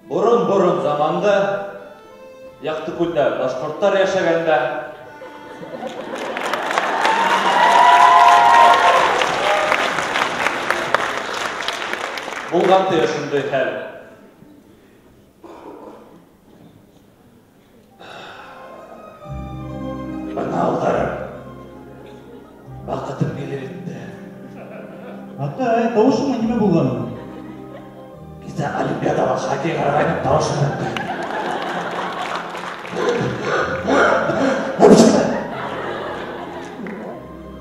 Борон-борон заманда Яҡтыкүлдә башҡорттар йәшәгәндә булған ти ошондай хәл. Бына, улдарым, ваҡытым килеп етте. Атай, тауышыңа нимә булған? Кисә Олимпиадала хоккей ҡарағайным, тауышым бөттө.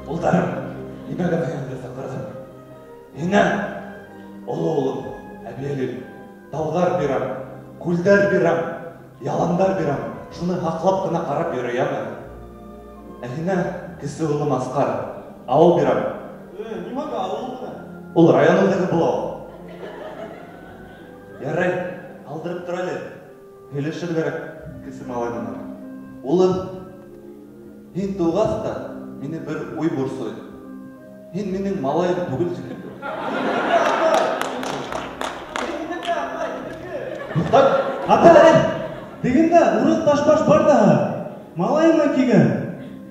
Улдарым, нимә генә һинде саҡырҙым? Һинән, оло улым, Әбйәлил, тауҙар бирәм, күлдәр бирәм, яландар бирәм. Шуны һаҡлап ҡына ҡарап йөрө, яме? Ә һинә, кесе улым Асҡар, ауыл бирәм. Нимәгә ауыл ғына? Ул район үҙәге була ул. Ярай, алдырып тор әле. Һөйләшер кәрәк кесе малай менән. Улым, һин тыуғас та мине бер уй борсой. Һин минең малайым түгел шикелле. Туҡтат. Атай, тегендә урыҫ ташбаш бар ҙаһа. Малайы менән килгән.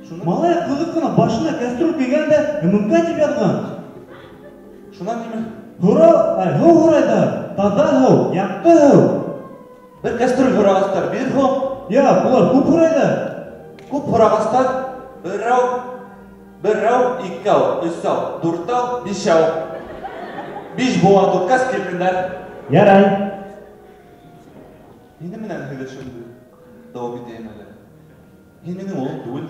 Шуны? Малай ҡыҙыҡ ҡына башына кәстрүл кейгән дә ММК тип яҙған. Шунан нимә? Һорау, ай, һыу һорай ҙа, таҙа һыу, яҡты һыу. Бер кәстрүл һорағастар, бир һуң. Юҡ, улар күп һорай ҙа. Күп һорағастар, берәү, берәү, икәү, өсәү, дүртәү, бишәү. Биш быуат үткәс килгәндәр. Ярай. Һинең менән һөйләшеүемде дауам итәйем әле. Һин минең улым түгел.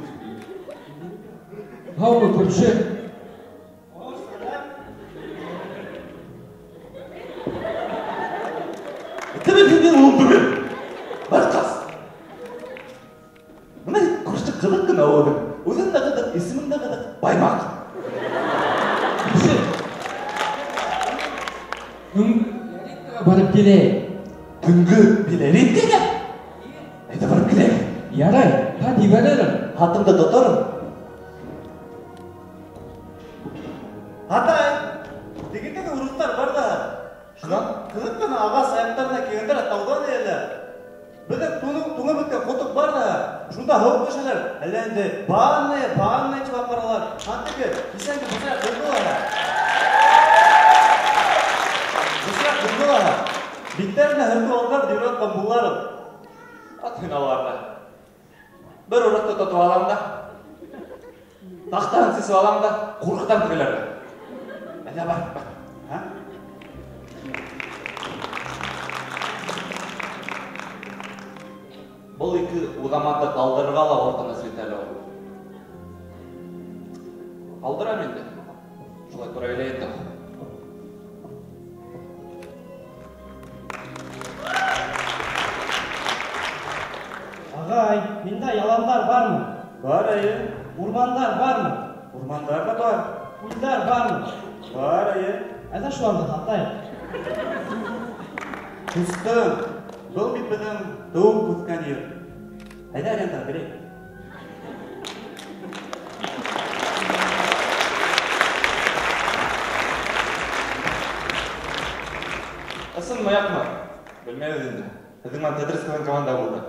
Һаумы, күрше? Әйтәм бит, һин минең улым түгел. Бар ҡас. Бына күрше ҡыҙыҡ ҡына үҙең. Үҙең дә ҡыҙыҡ, исемең дә ҡыҙыҡ. Баймаҡ. Күрше. Барып киләйек. Төнгө Белориткаға? Әйҙә барып киләйек. Ярай, хат ебәрермен. Хатыңды тотором. Атай, тегендәге урыҫтар бар ҙа. Шунан? Ҡыҙыҡ ҡына ағас аяҡтарына килгәндәр, тауҙан эйәләр. Беҙҙә туңып бөткән ҡотоҡ бар ҙа, шунда һыу төшәләр. Әллә инде банная, банная тип апаралар. Антеке, кисәнге бысраҡ ҡойҙолар. Бысраҡ ҡойҙолар. Биттәренә һөртөп алдылар, тип ятҡан булалар. Ат һин аларҙы. Бер урыҫты тотоп алам да, таҡтаһын сисеп алам да, ҡурҡытам тегеләрҙе. Әллә бар, бар. Һа? Был ике уҙаманды ҡалдырырға ла ҡурҡыныс бит әле ул. Ҡалдырам инде. Шулай тура килә инде. Ағай, миндә яландар бармы? Бар, эйе. Урмандар бармы? Урмандар ҙа бар. Күлдәр бармы? Бар, эйе. Әйҙә шуларҙы һатайыҡ. Ҡустым, был бит беҙҙең тыуып үҫкән ер. Әйҙә арендаға бирәйек. Ысынмы, яҡмы? Белмәйбеҙ инде. Беҙҙең менән Тәҙрис тигән команда булды.